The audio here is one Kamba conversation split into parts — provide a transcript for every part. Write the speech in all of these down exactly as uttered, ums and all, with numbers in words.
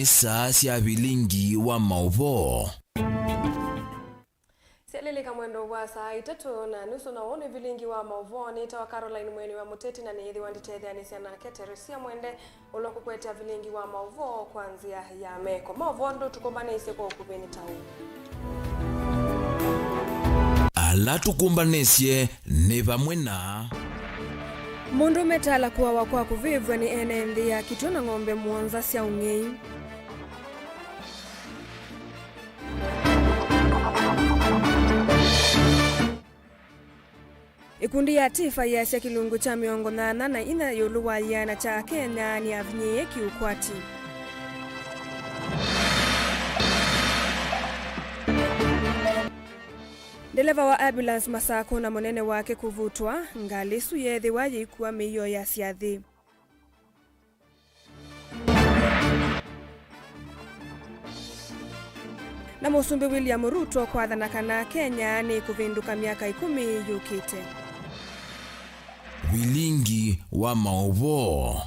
Saa sya vilingi wa maũvoo. Syalilika mwendo wa saa itatũ na nusu, na ũũ nĩ vilingi wa maũvoo. Nĩtawa Caroline Mweni wa Mũteti, na nĩyĩthĩwa nditetheanĩsya nake Teresia Mwende, ũla ũkũkwetya vilingi wa maũvoo kwa nzĩa ya meko. Maũvoo ndũtũkũmbanĩsye kwa ũkuvĩ nĩ ta ũũ. Ala tũkũmbanĩsye nĩ vamwe na. Mũndũũme Tala kũawa kwa kũvĩvw'a nĩ ene nthĩ yakitwe na ng'ombe mũonza sya ũng'ei. Ĩkundi ya Tifa yĩasya kĩlungu kya mĩongo nyanya na inya ĩũlũ wa yĩana kya Akenya nĩyavinyĩĩe kĩũkwati. Ndeleva wa ambulance Masakũ na mũnene wake kũvutwa, ngalĩ ĩsu yeethĩwa yĩikua mĩio ya syathĩ. Na Mũsumbĩ William Ruto kwathana kana Kenya nĩkũvĩndũka myaka ĩkũmi yũkĩte. Vilingi wa maũvoo.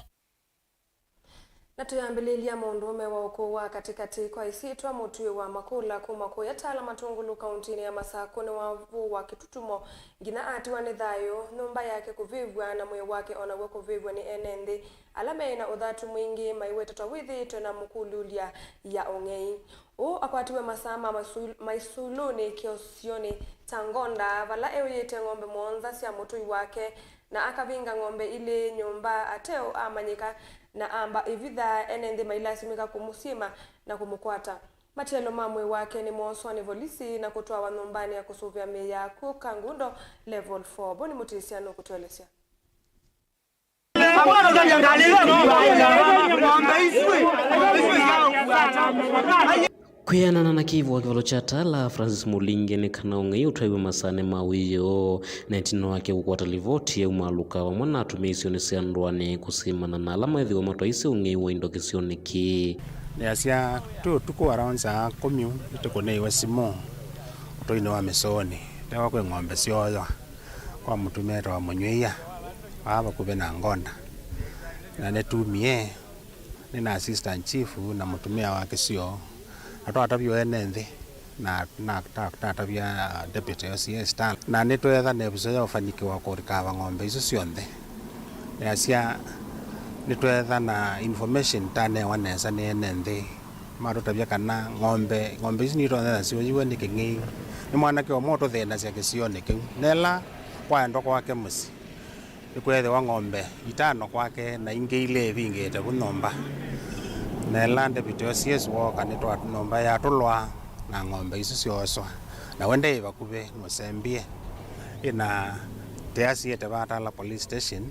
Na tũyambĩlĩlya, mũndũũme wa ũkũũ wa katĩkatĩ kwa ĩsyĩtwa Mũtuĩ wa Makũla kuma kũya Tala Matũngũlũ kauntinĩ ya Masakũ nĩwavũwa kĩtutumo nginya atiwa nĩ thayũ, nyũmba yake kũvĩvw'a na mwĩĩ wake o naw'o kũvĩvw'a nĩ ene nthĩ ala meĩ na ũthatu mwingĩ maiwetetwa wĩthĩĩtwe na mũkũlulya ya ũng'ei. Ũũ akwatiwe masaa ma masu-, maisulunĩ kĩosionĩ kya Ngonda, vala eũyĩte ng'ombe mũonza sya mũtũi wake, na akavinga ng'ombe ilĩ nyũmba ateo amanyĩka, na amba ĩvitha, ene nthĩ mailasimĩka kũmũsyĩma na kũmũkwata. Matielo ma mwĩĩ wake nĩmooswa nĩ volisi na kũtwawa nyũmbanĩ ya kũsũvĩa mĩĩ ya akw'ũ Kangundo Level four. Boni Mũtĩsya nũkũtũelesya. Kwĩanana na kĩvũa kĩvalo kya Tala, Francis Mũlinge nĩ kana ũng'ei ũtwaiwe masaanĩ ma wĩoo, na ĩtina wake kũkwata livoti, aumaalũka vamwe na atũmĩi isionĩ sya ndũanĩ kũsĩmana na ala methĩwa matwaisye ũng'ei wa indo kĩsionĩ kĩĩ. Nĩasya, twĩ ũtukũ around saa kũmi nĩtũkũnĩiwe simũ ũtũinĩ wa Mĩsũũnĩ, tewa kwĩ ng'ombe syooywa kwa mũtumĩa etawa Mũnyw'ĩia, vaa vakuvĩ na Ngonda. Na nĩtumie, nĩ na assistant chief na mũtumĩa wa kĩsio, na twatavya ene nthĩ, na, na, na, natavya deputy O C S Stan. Na nĩtweetha na ĩvuso ya ũfanikĩwa kũrikava ng'ombe isu syonthe. Nĩasya, nĩtweetha na information tanewa nesa nĩ ene nthĩ. Matũtavya kana ng'ombe, ng'ombe isu nitonya na syũyiwe nĩ kĩng'ei. Nĩ mwanake ũmwe ũtũthĩnasya kĩsionĩ kĩu. Nela kwaendwa kwake mũsyĩ, nĩkweethĩwa ng'ombe itano kwake na ingĩ ilĩ ivingĩte vu nyũmba. Nela deputy O C S wooka, nĩtwa nyũmba yatũlwa na ng'ombe isu syooswa. Na we ndeĩ vakuvĩ, nũsembie. Ĩna tĩasiĩte vaa Tala Police Station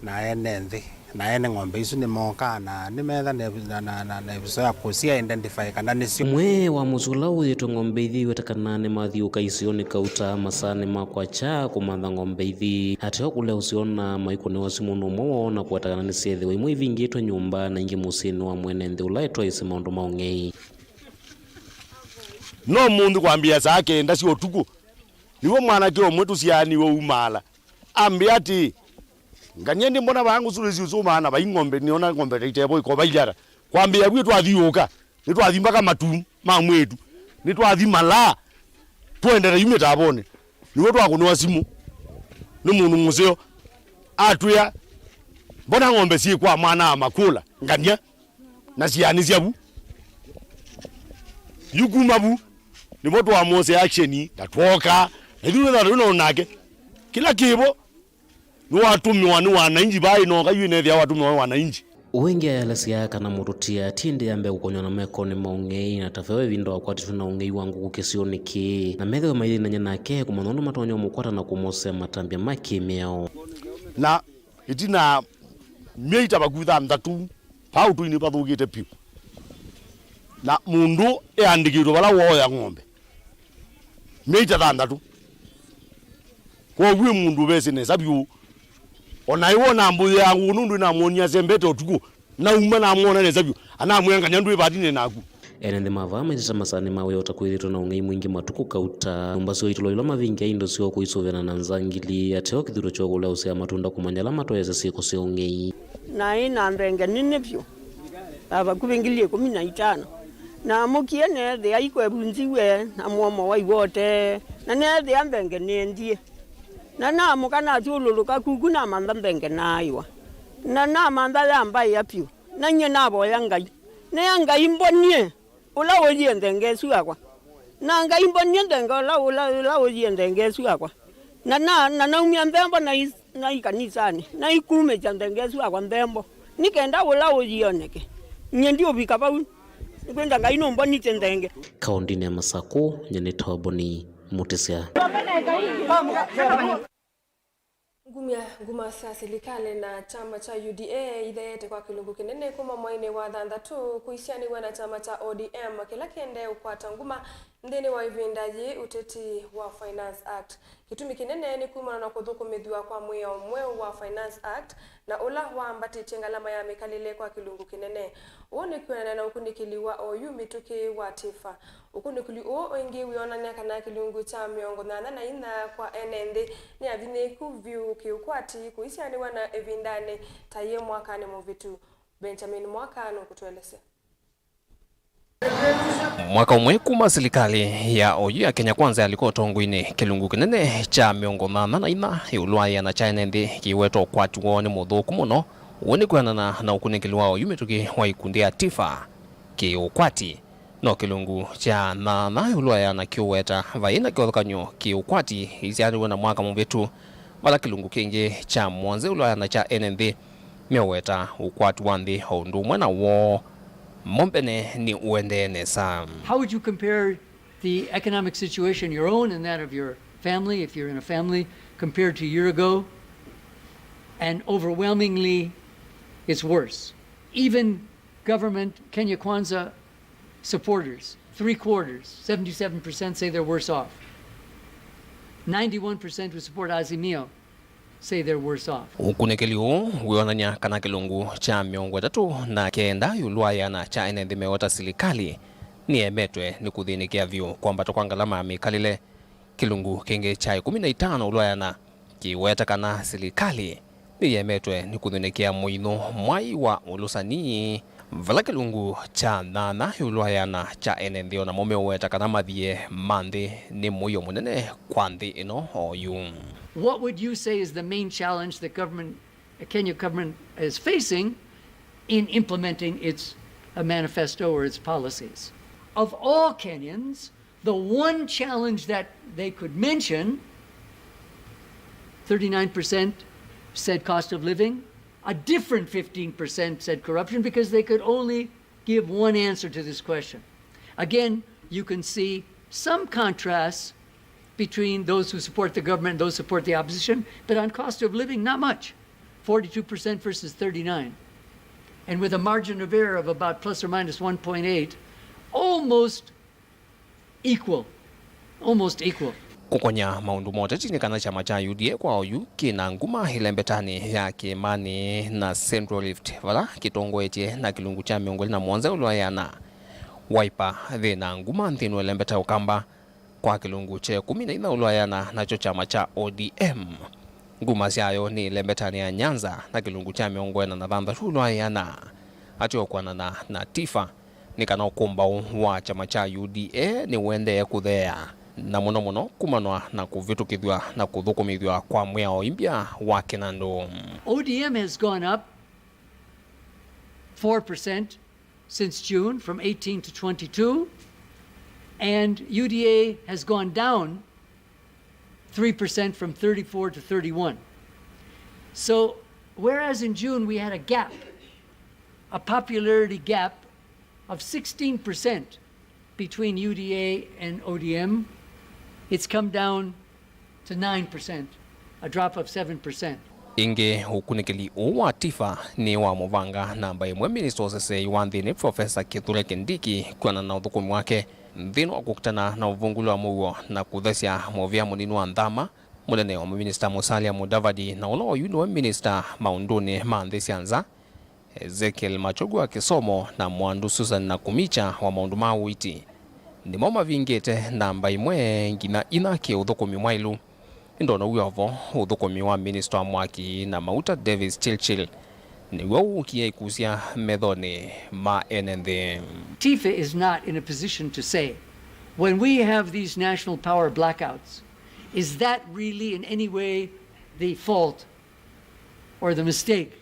na ene nthĩ. Na ene ng'ombe isu nĩmookaa na nĩmeetha na, na, na, na, na ĩvuso ya kũsya identify kana nĩsyo. Ũmwe wa mũsyĩ ũla ũyĩtwe ng'ombe ithi iweta kana nĩmathiũũka isionĩ kauta masaanĩ ma kwakya kũmantha ng'ombe ithi. Ateo kũlea ũsyona maikũnĩwa simũ nĩ ũmwe woo na kũweta kana nĩsyeethĩwa imwe ivingĩtwe nyũmba na ingĩ mũsyĩnĩ wa mwene nthĩ ũla ĩtwaĩsye maũndũ ma ũng'ei. No mũnthĩ kwambĩĩa saa kenda sya ũtukũ, nĩw'o mwanake ũmwe tũsyaanĩw'e umaala ambĩa atĩĩ, Nganie ndĩmbona vaa ngũsulĩsye ũsũmaa na vai ng'ombe, nĩona ng'ombe ta itevo ĩkova ilyata. Kwambĩĩa vu nĩtwathiũũka, nĩtwathi mbaka matu ma mwĩĩtu, nĩtwathi malaa, tũendete yu mĩtavonĩ. Nĩw'o twakũnĩwa simũ nĩ mũndũ mũseo, atwĩa, Mbona ng'ombe syĩ kwa mwana wa Makũla, Ngania, na syaanĩsya vu? Yu kuma vu nĩvo twamwosea action na twooka, na ithyĩ twĩthĩwa tũi na ũnake. Kĩla kĩvo nĩwatũmĩwa nĩ wananchi, vaa ĩnoka yu ĩnethĩa watũmĩwa nĩ wananchi. Ũũ ĩngĩ aelesya kana mũtũtia ti ĩndĩ ya mbee kũkonywa na mekonĩ ma ũng'ei, na ta ve ĩvinda wakwatĩtwe na ũng'ei wa ngũkũ kĩsionĩ kĩĩ, na methĩwe maithĩnany'a nake kũmanya ũndũ matonya ũmũkwata na kũmosea matambya ma kĩmĩao. Na ĩtina myei ta vakuvĩ thanthatũ, vaa ũtũinĩ vathũkĩte vyũ, na mũndũ eandĩkĩtwe vala wooya ng'ombe myei ta thanthatũ. Kwoou wĩ mũndũ ũvesĩ nesa vyũ. O na ĩwona mbũyĩ ya ngũkũ nũndũ ĩnamwonie asembete ũtukũ, nauma namwona nesa vyũ, anamwĩa, Ngania ndwĩ vati nĩ naku. Ene nthĩ ma vaa maiteta masaanĩ ma wĩoo ta kwĩthĩtwe na ũng'ei mwingĩ matukũ kauta. Nyũmba syoo itũlwa ila mavingia indo syoo kũisũvĩana na nzangili. Ateo kĩthuto kyoo kũlea ũsea matunda kũmanya ala matoyesya syĩko sya ũng'ei. Naĩ na nthenge nini vyũ. Vakuvĩ ngili ĩkũmi na itano. Naamũkie neethĩa ikwevunziw'e na mũomo wa iwotee, na neethĩa nthenge nĩendie. Na naamũka nathyũlũlũka kuku namantha nthenge naaĩwa. Na namantha yambaĩa vyũ, na nyie navoya Ngai, nĩa Ngai mbonie ũla ũyie nthenge ĩsu yakwa. Na Ngai mbonie nthenge ũla, ũla, ũla ũyie nthenge ĩsu yakwa. Na, na, na naumya nthembo na is-, na ikanisanĩ, na ikumĩsya nthenge ĩsu yakwa nthembo, nĩ kenda ũla ũyie oneke. Nyie ndiũvika vau, nĩkwĩnza Ngai nũmbonisye nthenge. Kaũndĩnĩ ya Masakũ, nyie nĩ Toboni Mutisya. Ngumya, nguma sya silikalĩ na kyama kya U D A itheete kwa kĩlungu kĩnene kuma mwainĩ wa thanthatũ kũisianĩw'a na kyama kya O D M kĩla kĩendee ũkwata nguma nthĩnĩ wa ĩvinda yĩĩ ũteti wa Finance Act. Kĩtumi kĩnene nĩ kumana na kũthũkũmĩthw'a kwa mwĩao mweũ wa Finance Act na ũla waambatĩtye ngalama ya mĩkalĩle kwa kĩlungu kĩnene. Ũũ nĩ kwĩanana na ũkunĩkĩli wa oyu mĩtũkĩ wa TIFA. Ũkunĩkĩli ũũ ĩngĩ wĩonany'a kana kĩlungu kya mĩongo nyanya na inya kwa ene nthĩ nĩ avinyĩĩku vyũ kĩũkwati kũisianĩw'a na ĩvindanĩ ta yĩĩ mwakanĩ mũvĩtu. Benjamin Mwaka nũkũtũelesya. Mwaka ũmwe kuma silikalĩ ya oyu ya Kenya Kwanza yalika ũtongoinĩ, kĩlungu kĩnene kya mĩongo nyanya na inya ĩũlũ wa ĩana kya ene nthĩ kĩiweta ũkwati woo nĩ mũthũku mũno. Ũũ nĩ kwĩanana na ũkunĩkĩli wa oyu mĩtũkĩ wa ikundi ya TIFA kĩũkwati. No kĩlungu kya nyanya ĩũlũ wa ĩana kĩũweta vai na kĩvathũkany'o kĩũkwati ĩisianĩw'e na mwaka mũvĩtu, vala kĩlungu kĩngĩ kya mũonza ĩũlũ wa ĩana kya ene nthĩ meũweta ũkwati wa nthĩ o ũndũ ũmwe na woo mo mbene nĩ ũendee nesa. How would you compare the economic situation, your own and that of your family, if you're in a family, compared to a year ago? And overwhelmingly, it's worse. Even government Kenya Kwanza supporters, three quarters, seventy-seven percent, say they're worse off. Ninety-one percent who support Azimio say they're worse off. Ũkunĩkĩli ũũ wĩonany'a kana kĩlungu kya mĩongo ĩtatũ na kenda ĩũlũ wa ĩana kya ene nthĩ meũweta silikalĩ nĩyemetwe nĩ kũthĩnĩkĩa vyũ kwambata kwa ngalama ya mĩkalĩle. Kĩlungu kĩngĩ kya ĩkũmi na itano ĩũlũ wa ĩana kĩweta kana silikalĩ nĩyemetwe nĩ kũthĩnĩkĩa mũinũ mwai wa ũlũsani, vala kĩlungu kya nyanya ĩũlũ wa ĩana kya ene nthĩ o namo meũweta kana mathiĩ ma nthĩ nĩ mũio mũnene kwa nthĩ ĩno oyu. What would you say is the main challenge the government, the Kenya government is facing in implementing its, uh, manifesto or its policies? Of all Kenyans, the one challenge that they could mention, thirty-nine percent said cost of living, a different fifteen percent said corruption, because they could only give one answer to this question. Again, you can see some contrasts between those who support the government and those who support the opposition, but on cost of living, not much. Forty-two percent versus thirty-nine. And with a margin of error of about plus or minus one point eight, almost equal. Almost equal. Kũkony'a maũndũ ma ũteti nĩ kana kyama kya U D A kwa oyu kĩ na nguma ĩlembetanĩ ya Kĩĩmanĩ na Central Rift, vala kĩtongoetye na kĩlungu kya mĩongo ĩlĩ na mũonza ĩũlũ wa ĩana. Wiper yĩ na nguma nthĩnĩ wa ĩlembeta ya Ũkamba kwa kĩlungu kya ĩkũmi na inya ĩũlũ wa ĩana, nakyo kyama kya O D M nguma syayo nĩ ĩlembetanĩ ya Nyanza na kĩlungu kya mĩongo ĩna na thanthatũ ĩũlũ wa ĩana. Ateo kwĩanana na TIFA, nĩ kana ũkũmbaũ wa kyama kya U D A nĩũendee kũtheea, na mũno mũno kumanwa na kũvĩtũkĩthw'a na kũthũkũmĩthw'a kwa mwĩao imbya wa kĩnandũ. O D M has gone up four percent since June, from eighteen to twenty-two, and U D A has gone down three percent, from thirty-four to thirty-one. So, whereas in June we had a gap, a popularity gap of sixteen percent between U D A and O D M, it's come down to nine percent, a drop of seven percent. Ĩngĩ, ũkunĩkĩli ũũ wa TIFA nĩ wa mũvanga namba ĩmwe minista ũseseĩ wa nthĩnĩ, Profesa Kithure Kindiki, kwĩanana na ũthũkũmi wake nthĩnĩ wa kũkitana na ũvungũli wa mũuo na kũthesya mũvĩa mũnini wa nthama, mũnene wa maminista Musalia Mudavadi, na ũla oyu nĩwe minista maũndũnĩ ma nthĩ sya nza, Ezekiel Machogu wa kĩsomo, na mwandu Susan Nakhumicha wa maũndũ ma ũiiti, nĩmo mavingĩte namba ĩmwe nginya inya kĩ ũthũkũmi mwaĩlu. Ĩndĩ o na wĩ o vo, ũthũkũmi wa minista wa mwaki na mauta Davis Chirchir nĩw'o ũkie ĩkusya methonĩ ma ene nthĩ. TIFA is not in a position to say, when we have these national power blackouts, is that really in any way the fault or the mistake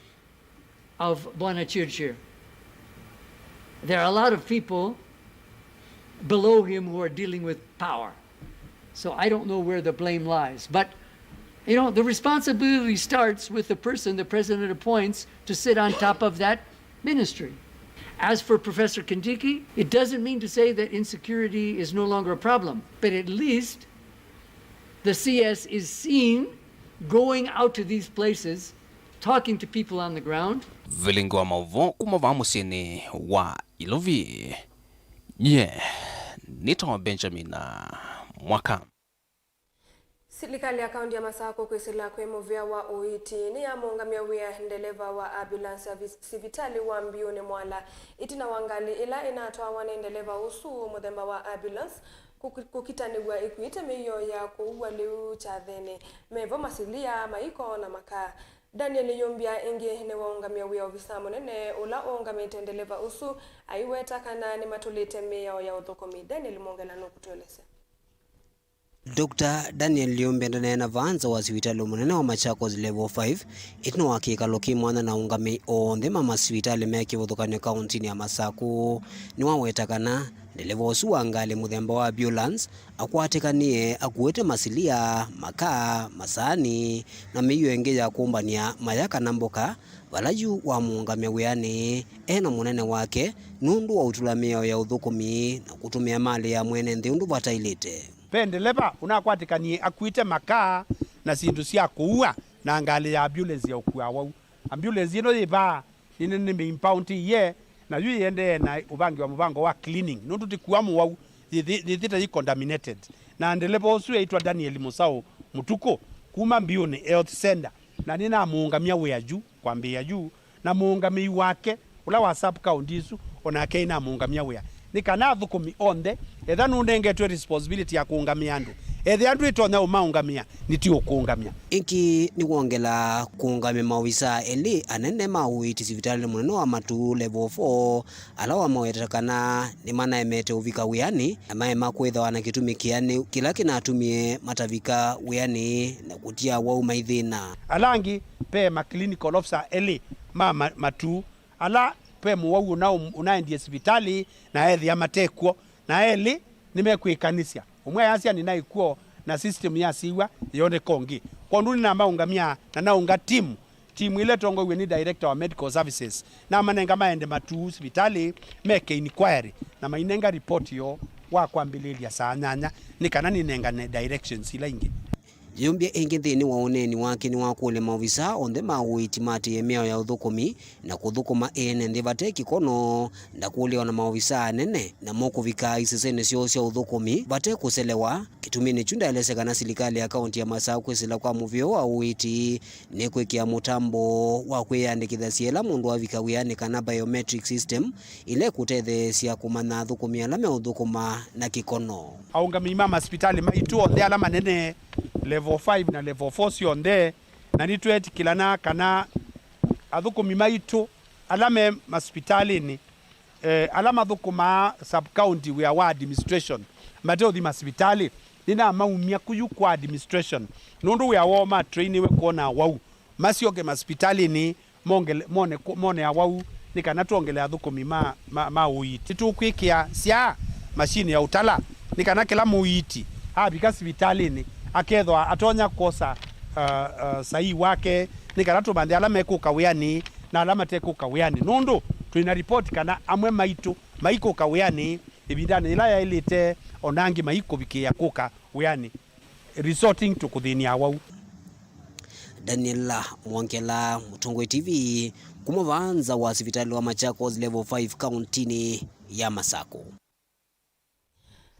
of Bwana Chirchir? There are a lot of people below him who are dealing with power. So I don't know where the blame lies. But, you know, the responsibility starts with the person the president appoints to sit on top of that ministry. As for Professor Kindiki, it doesn't mean to say that insecurity is no longer a problem, but at least the CS is seen going out to these places, talking to people on the ground. Vilingi wa maũvoo kuma vaa mũsyĩnĩ wa Ilovi. Nyie nĩtawa Benjamin Mwaka. Silikalĩ ya kaũntĩ ya Masakũ kwĩsĩla kwĩ mũvĩa wa ũiiti nĩyamũũngamya wĩa ndeleva wa ambulance ya vi- sivitalĩ wa Mbiũnĩ Mwala ĩtina wa ngalĩ ĩla ĩnatwawa nĩ ndeleva ũsu mũthemba wa ambulance kũki- kũkitanĩw'a ĩkuĩte mĩio ya kũua lĩu kyathenĩ. Mevo masilia, maiko na makaa. Daniel Yumbya ĩngĩ nĩwaũngamya wĩa ovisa mũnene ũla ũũngamĩte ndeleva ũsu aiweta kana nĩmatũlĩte mĩao ya ũthũkũmi. Daniel Mwongela nũkũtũelesya. Doctor Daniel Liumbe ndaneena vaa nza wa sivitalĩ mũnene wa Machakos Level five ĩtina wa kĩkalo kĩ mwanya na aũngamĩi onthe ma masivitalĩ me kĩvathũkany'o kaũntĩnĩ ya Masakũ. Nĩwaweta kana ndeleva ũsu wa ngalĩ mũthemba wa ambulance akwatĩkanie akuĩte masilia, makaa, masaani na mĩio ĩngĩ ya kũmbany'a maya kana mboka, vala yu wamũũngamya wĩanĩ e na mũnene wake nũndũ wa ũtũla mĩao ya ũthũkũmi na kũtũmĩa malĩ ya mwene nthĩ ũndũ vataĩlĩte. Ve ndeleva ũnakwatĩkanie akuĩte makaa na syĩndũ sya kũua na ngalĩ ya ambulance ya ũkua awau. Ambulance ĩno yĩ vaa nĩ nene, nĩ impound ĩye, na yu yĩendee na ũvangi wa mũvango wa cleaning nũndũ ndĩkua mũwau, yĩthi- yĩthĩte yĩ contaminated. Na ndeleva ũsu eĩtwa Daniel Mũsaũ Mũtukũ kuma Mbiũnĩ Health Centre, na nĩnamũũngamya wĩa yu kwambĩĩa yu, na mũũngamĩi wake ũla wa sub county ĩsu o nake nĩnamũũngamya wĩa, nĩ kana athũkũmi onthe, etha nũnengetwe responsibility ya kũũngamĩa andũ, ethĩa ndwĩtonya ũmaũngamĩa, nĩtiũkũũngamya. Ĩngĩ nĩwongela kũũngamya maovisaa elĩ anene ma ũiiti sivitalĩnĩ mũnene wa Matuu Level four, ala wamaweta kana nĩmanaemete ũvika wĩanĩ na maema kwĩthĩwa na kĩtumi kĩanĩu kĩla kĩnatumie matavika wĩanĩ na kũtia awau maithĩna. Ala angĩ, ve ma clinical officer elĩ ma ma- Matuu, ala ve mũwau ũna- ũnaendie sivitalĩ na ethĩa matekw'o, na elĩ nĩmekwĩkanĩsya. Ũmwe ayasya, "Nĩnaĩ kw'o," na system yasiw'a, yoneka ũngĩ. Kwondũ nĩnamaũngamya na naũnga timu. Timu ĩla ĩtongoew'e nĩ director wa medical services namanenga maende Matuu sivitalĩ meke inquiry na mainenga report yoo wa kwambĩlĩĩlya saa nyanya nĩ kana nĩnengane directions ila ingĩ. Yumbya ĩngĩ nthĩnĩ wa ũneeni wake nĩwakũlya maovisaa onthe ma ũiiti maatĩĩe mĩao ya ũthũkũmi na kũthũkũma ene nthĩ vate kĩkono. Ndakũlya o na maovisaa anene namo kũvika isesenĩ syoo sya ũthũkũmi vate kũselewa. Kĩtuminĩ kyu ndaelesya kana silikalĩ ya kaũnti ya Masaku kwĩsĩla kwa mũvĩa wa ũiiti nĩkwĩkĩa mũtambo wa kwĩyĩandĩkĩthasya ĩla mũndũ avika wĩanĩ kana biometric system ila ikũtetheesya kũmanya athũkũmi ala meũthũkũma na kĩkono. Aũngamĩi ma masivitalĩ maitũ onthe ala manene, level five na level four syonthe, na nĩtweetĩkĩlana kana athũkũmi maitũ ala me masivitalĩnĩ, eh, ala mathũkũmaa sub-county wĩa wa administration, mateũthi masivitalĩ, nĩnamaumya kũyu kwa administration, nũndũ wĩa woo matrainiwe kwona awau, masyoke masivitalĩnĩ mongele- mone kũ- mone awau, nĩ kana twongele athũkũmi ma, ma, ma ũiiti. Nĩtũkwĩkĩa syaa, mashini ya ũtala, nĩ kana kĩla mũiiti avika sivitalĩnĩ akethwa atonya kwosa, uh, uh, saii wake, nĩ kana tũmanthe ala mekũka wĩanĩ na ala matekũka wĩanĩ, nũndũ twĩ na ripoti kana amwe maitũ maikũka wĩanĩ ĩvindanĩ yĩla yaĩlĩte, o na angĩ maikũvikĩĩa kũka wĩanĩ, resorting to kũthĩny'a awau. Daniel Mwongela, Mũtongoi T V, kuma vaa nza wa sivitalĩ wa Machakos Level five kaũntinĩ ya Masaku.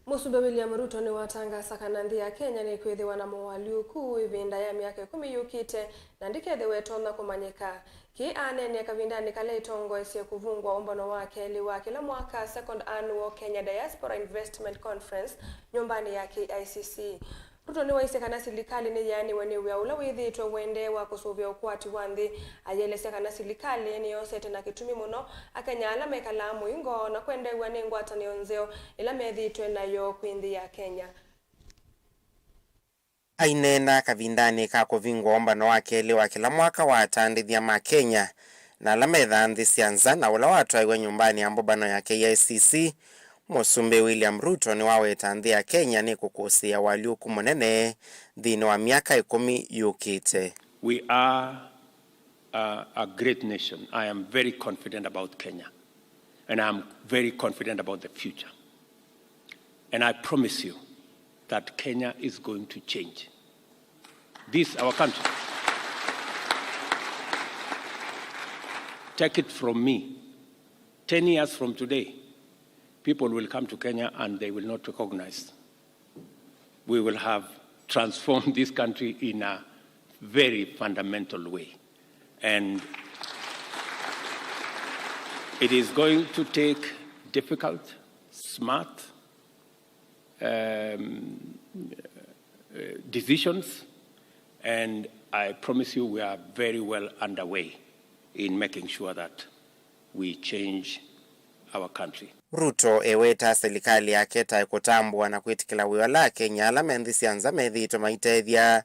Mũsumbĩ William Ruto nĩwatangaasa kana nthĩ ya Kenya nĩkwĩthĩwa na moalyũku ĩvinda ya myaka ĩkũmi yũkĩte, na ndĩkethĩwe ĩtonya kũmanyĩka. Kĩĩ aneenea kavindanĩ kala ĩtongoesye kũvungwa ũmbano wa kelĩ wa kĩla mwaka, Second Annual Kenya Diaspora Investment Conference, nyũmbanĩ ya K I C C. Ruto nĩwaisye kana silikalĩ nĩyĩanĩwe nĩ wĩa ũla wĩthĩĩtwe ũendee wa kũsũvĩa ũkwati wa nthĩ. Ayĩelesya kana silikalĩ nĩyosete na kĩtumi mũno Akenya ala mekalaa mũingo na kwendeew'a nĩ ngwatanĩo nzeo ĩla methĩĩtwe nayo kwĩ nthĩ ya Kenya. Aineena kavindanĩ ka kũvingwa ũmbano wa kelĩ wa kĩla mwaka wa atandĩthya ma Kenya na ala methaa nthĩ sya nza na ũla watwaĩwe nyũmbanĩ ya mbũmbano ya K I C C, Mũsumbĩ William Ruto nĩwaweta nthĩ ya Kenya nĩkũkũsĩĩa ũalyũku mũnene nthĩnĩ wa myaka ĩkũmi yũkĩte. We are a, a great nation. I am very confident about Kenya and I am very confident about the future. And I promise you that Kenya is going to change. This our country. Take it from me. Ten years from today, people will come to Kenya and they will not recognize. We will have transformed this country in a very fundamental way. And it is going to take difficult, smart, um, uh, decisions, and I promise you we are very well underway in making sure that we change our country. Ruto eweta silikalĩ yake ta ĩkũtambũa na kwĩtĩkĩla wĩa ũla Akenya ala me nthĩ sya nza methĩĩtwe maitethya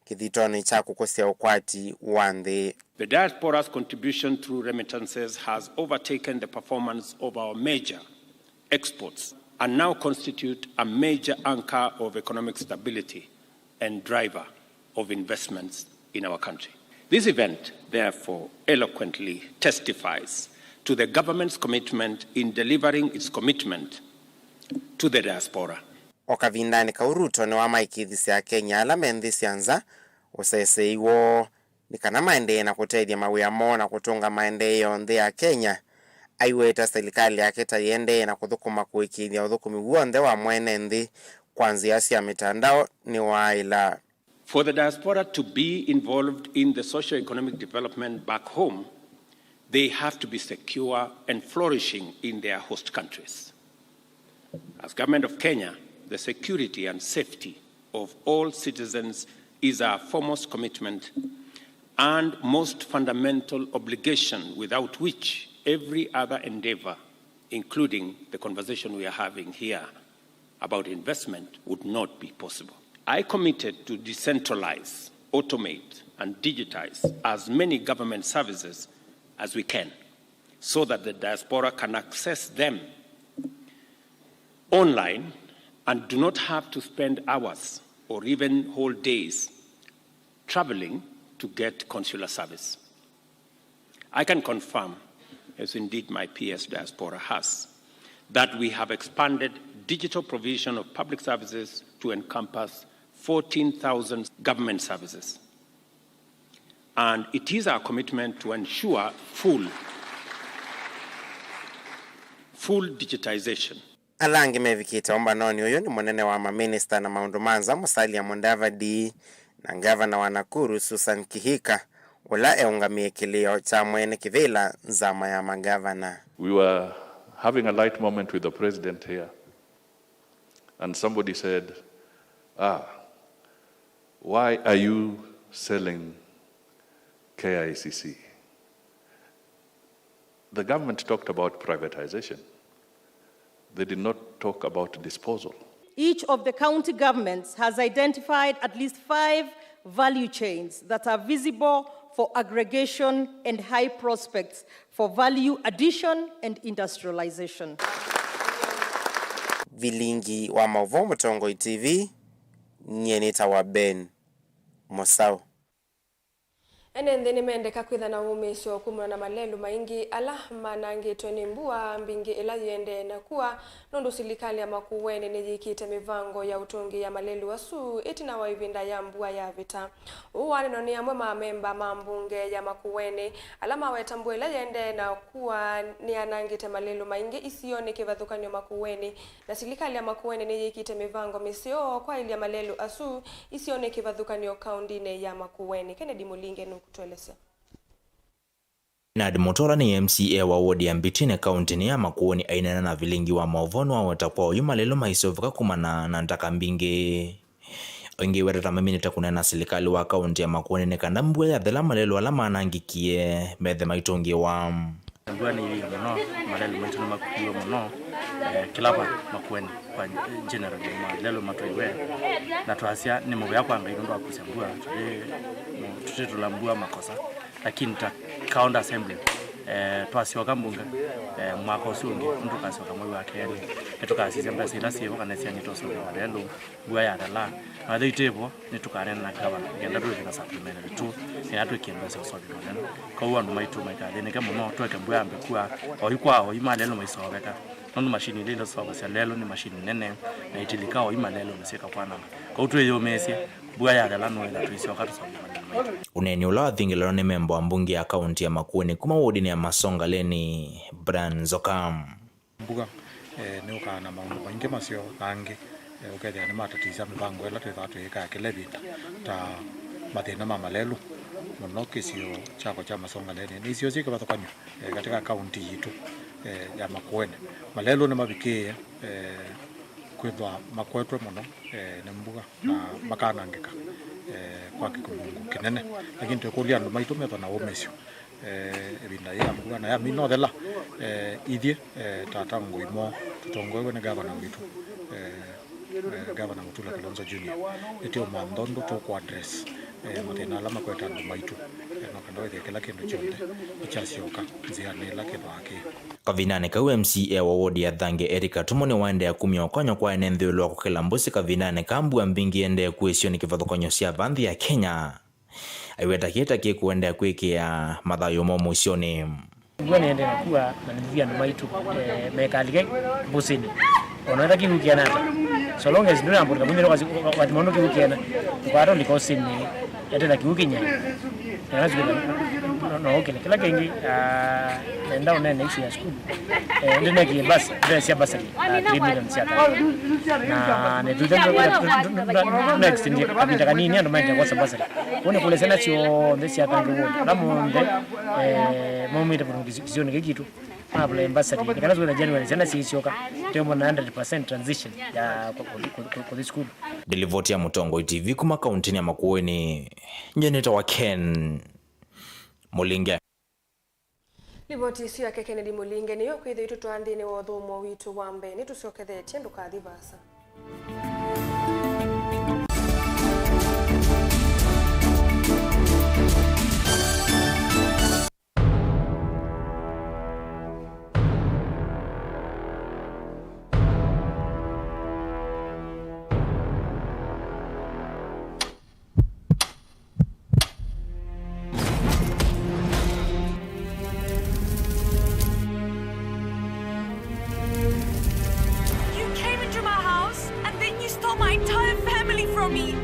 kĩthitonĩ kya kũkũsya ũkwati wa nthĩ. The diaspora's contribution through remittances has overtaken the performance of our major exports and now constitute a major anchor of economic stability and driver of investments in our country. This event, therefore, eloquently testifies to the government's commitment in delivering its commitment to the diaspora. O kavindanĩ kau, Ruto nĩwamaĩkĩĩthisye Akenya ala me nthĩ sya nza ũseseĩ woo nĩ kana maendee na kũtethya mawĩa moo na kũtũnga maendeeo nthĩ ya Kenya. Aiweta silikalĩ yake ta yĩendee na kũthũkũma kũĩkĩĩthya ũthũkũmi w'onthe wa mwene nthĩ kwa nzĩa sya mĩtandao nĩwaaĩla. For the diaspora to be involved in the socio-economic development back home, they have to be secure and flourishing in their host countries. As Government of Kenya, the security and safety of all citizens is our foremost commitment and most fundamental obligation, without which every other endeavor, including the conversation we are having here about investment, would not be possible. I committed to decentralize, automate, and digitize as many government services as we can so that the diaspora can access them online and do not have to spend hours or even whole days traveling to get consular service. I can confirm, as indeed my P S diaspora has, that we have expanded digital provision of public services to encompass fourteen thousand government services. And it is our commitment to ensure full, full digitization. Ala angĩ mevikĩte ũmbanonĩ ũyũ nĩ mũnene wa maminista na maũndũ ma nza Musalia Mudavadi na ngavana wa Nakuru Susan Kihika, ũla eũngamĩe kĩlĩo kya mwene kĩvĩla nzama ya mangavana. We were having a light moment with the president here and somebody said, ah, why are you selling K I C C? The government talked about privatization. They did not talk about disposal. Each of the county governments has identified at least five value chains that are visible for aggregation and high prospects for value addition and industrialization. Vilingi wa maũvoo Mũtongoi T V, nyie nĩtawa Ben Mũsaũ. Ene nthĩ nĩmendeka kwĩtha na wũmĩĩsyo kumana na malelũ maingĩ ala manangĩtwe nĩ mbua mbingĩ ĩla yĩendee na kua, nũndũ silikalĩ ya Makueni nĩyĩkĩte mĩvango ya ũtũngĩĩa malelũ asu ĩtina wa ĩvinda ya mbua yavĩta. Ũũ wanenwa nĩ amwe ma amemba ma mbunge ya Makueni, ala maweta mbua ĩla yĩendee na kua nĩyanangĩte malelũ maingĩ isionĩ kĩvathũkany'o Makueni. Na silikalĩ ya Makueni nĩyĩkĩte mĩvango mĩseo kwaĩlya malelũ asu isionĩ kĩvathũkany'o kaũndĩnĩ ya Makueni. Kennedy Mũlinge nũkũtũelesya. Bernard Mutola nĩ M C A wa wodi ya Mbitini kaũndĩnĩ ya Makueni aineena na vilingi wa maũvoo nĩwaweta kwa oyu malelũ maiseũvĩka kumana na ndaka mbingĩ. Aingĩ wetata maminĩte kũneena na silikalĩ wa kaũntĩ ya Makueni nĩ kana mbua yathela malelũ ala manangĩkie methe maitũngĩwa. Mbua nĩyĩie mũno, malelũ maitũ nĩmakuiwe mũno, eh, kĩla vandũ Makueni kwa general, malelũ matũiwe, na twasya nĩ mũvea kwa Ngai nũndũ wa kũsya mbua, tũtĩ, tũtĩtũla mbua makosa. Lakini ta County Assembly, eh, twasyoka mbunge, eh, mwaka ũsu ũngĩ, nĩtũkasyoka mwei wa kelĩ, nĩtũkasisya mbesa ila syĩvo kana syanyĩtwe ũseũvya malelũ, mbua yathela. Na ethĩwa itĩvo, nĩtũkaneena na gavana, nĩkenda twĩthĩe na supplementary two, nĩkenda twĩkie mbesa ũseũvya malelũ. Kwoou andũ maitũ maikathĩnĩke mũno, tweke mbua yambe kua, oyu kwa oyu malelũ maiseũveka. Nũndũ mashini ila iseũvasya lelũ nĩ mashini nene, na itilika oyu malelũ na syĩka kwananga. Kwoou twĩyũmĩĩsye, mbua yathela nũĩla tũisyoka tũseũvye malelũ maitũ. Ũneeni ũla wathingĩlĩlwa nĩ memba wa mbunge ya kaũntĩ ya Makueni kuma wodinĩ ya Masongaleni, Brian Nzoka. Mbua, eh, nĩũkaa na maũndũ maingĩ maseo na angĩ, eh, ũkethĩa nĩmatatisya mĩvango ĩla twĩthaa tũyĩkaa kĩla ĩvinda, ta mathĩna ma malelũ, mũno kĩsio kyakwa kya Masongaleni. Nĩ isio syĩ kĩvathũkany'o eh, katika kaunti yitũ, eh, ya Makueni. Malelũ nĩmavikĩĩe, eh, kwĩthwa makwetwe mũno, eh, nĩ mbua na makanangĩka, eh, kwa kĩkũlungu kĩnene. Lakini twĩkũlya andũ maitũ methwa na wũmĩsyo, eh, ĩvinda yĩ ya mbua na yamina ũthela, eh, ithyĩ, eh, ta Tangũi Moo tũtongoew'e nĩ gavana witũ, eh, eh, Gavana Mutula Kilonzo Junior, nĩtũũmantha ũndũ tũkũ address, eh, mathĩna ala makwete andũ maitũ, eh, no kana wĩthĩe kĩla kĩndũ kyonthe nĩkyasyoka nzĩanĩ ĩla kĩthwaa kĩ. Kavindanĩ kau, M C A wa wodi ya Thange, Eric Atumo, nĩwaendee kumya ũkany'o kwa ene nthĩ ĩũlũ wa kũkĩla mbũsĩ kavindanĩ ka mbua mbingĩ ĩendee kwĩsĩwa nĩ kĩvathũkany'o sya va nthĩ ya Kenya. Aiweta kĩĩ ta kĩkũendeea kwĩkĩa mathayũ moo mũisyonĩ. Mbua nĩendee na kua, na nĩthuthya andũ maitũ, eh, mekalike mbũsĩnĩ. Ona wetha kĩw'ũ kĩana ata. So long as ndũnambũlĩka, mũnyĩle wathi maũndũ kĩw'ũ kĩana. Ũkwata ũlika ũsĩnĩ, etetha kĩw'ũ kĩnyae. Na no, no, no, ũkĩle. Kĩla kĩngĩ, ah, nenda ũneene issue ya sukulu. Eh, ndĩnekie basi, ndĩsya basari, ah, three million sya Thange. Na nĩtwĩte next, ndi kavinda kanini andũ maendee kwosa basari. Kũu nĩ kũlya syana syonthe sya Thange ward, ala monthe, eh, maumĩte kũndũ kĩsionĩ kĩĩ kitũ, ma apply basari. Nĩ kana twĩtha January, syana syĩsyoka, twĩ one hundred percent transition ya kũ-, kũ-, kũ-, kũ-, kũthi sukulu. Nĩ livoti ya Mũtongoi T V kuma kauntinĩ ya Makueni, nyie nĩtawa Ken Mũlinge. Livoti ĩsu yake Kennedy Mũlinge nĩyo kwĩthĩwa ĩtũtwaa nthĩnĩ wa ũthũmũo witũ wa mbee. Nĩtũsyokethetye, ndũkathi vaasa. You came into my house and then you stole my entire family from me.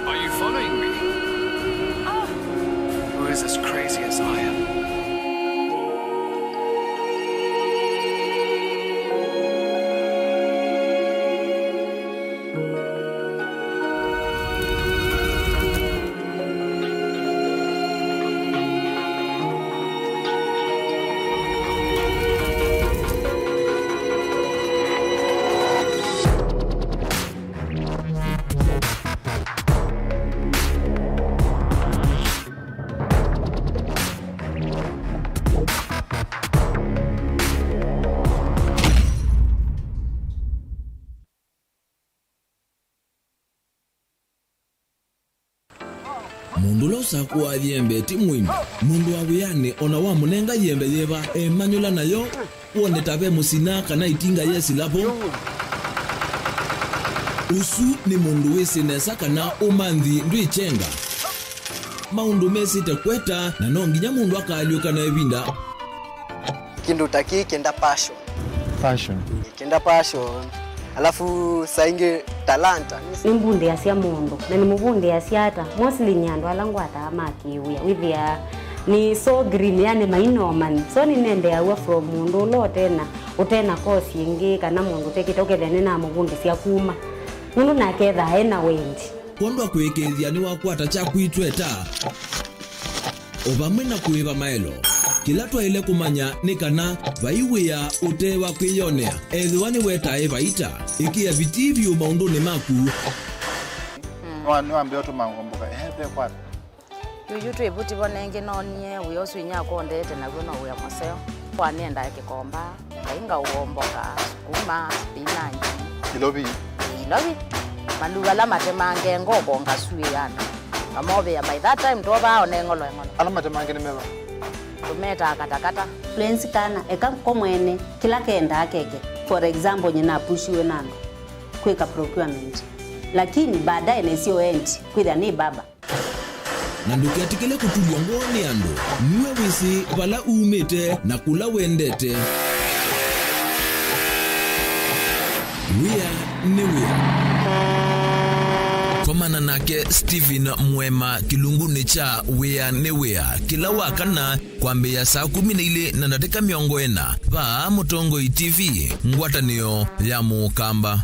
Are you following me? Who is as crazy as I am? Mũndũ ũla ũsakũaa yembe ti mũĩmi. Mũndũ wa wĩanĩ o na wamũnenga yembe yĩva, emanyũla nayo. Wone ta ve mũsina kana ĩtinga yesĩla vo. Ũsu nĩ mũndũ wĩsĩ nesa kana ũmanthi ndwĩkyenga. Maũndũ mesĩte kweta, na no nginya mũndũ akaalyũka na ĩvinda. Kĩndũ ta kĩĩ kĩenda passion. Passion. Kĩenda passion. Alafu saa ingĩ talanta. Nĩmbundĩasya mũndũ, na nĩmũvundĩasya ata? Mostly nĩ andũ ala ngwataa ma kĩwĩa. Wĩthĩaa nĩ so green, yani mainomani. So nĩnendeaw'a from mũndũ ũla ũtena, ũtena course ĩngĩ, kana mũndũ ũtekĩte, ũkethĩa nĩnamũvundĩsya kuma. Nũndũ nake ethaa ena wendi. Kwondwa kũĩkĩĩthya nĩwakwata kyaku itweta. O vamwe na kũĩva maelo, kĩla twaĩle kũmanya nĩ kana vai wĩa ũte wa kwĩyonea. Ethĩwa nĩwetae vaita, ĩkĩa vitii vyũ maũndũnĩ maku. Nĩwa-, nĩwambĩĩa ũtũma ngomboka, ehe, ve kwata. Yuyu twĩ vuti vo nengĩ noonie wĩa ũsu inyia akũndĩte naw'o no wĩa mũseo. Kwa nĩendaa kĩkomba. Ngai ngaũomboka, sukuma, spinach. Ilovi. Ilovi. Maluu ala matemange ngoko ngasuĩana. Ngamovĩa by that time twovaa one ng'olo eng'olo. Ala matemange nĩ meva? Tũmetaa katakata. Influence kana eka ko mwene kĩla kendaa keke. For example, nyina apushiwe na andũ kwĩka procurement. Lakini baadaye nesio endi kwĩthĩa nĩ baba. Na ndũketĩkĩle kũtulw'a ngoo nĩ andũ. Nue wĩsĩ vala umĩte na kũla wendete. Wĩa nĩ wĩa. Komana nake Stephen Mwema kĩlungunĩ kya Wĩa nĩ Wĩa kĩla wa kana kwambĩĩa saa kũmi na ilĩ na ndatĩka mĩongo ĩna vaa Mũtongoi T V, ngwatanĩo ya Mũkamba.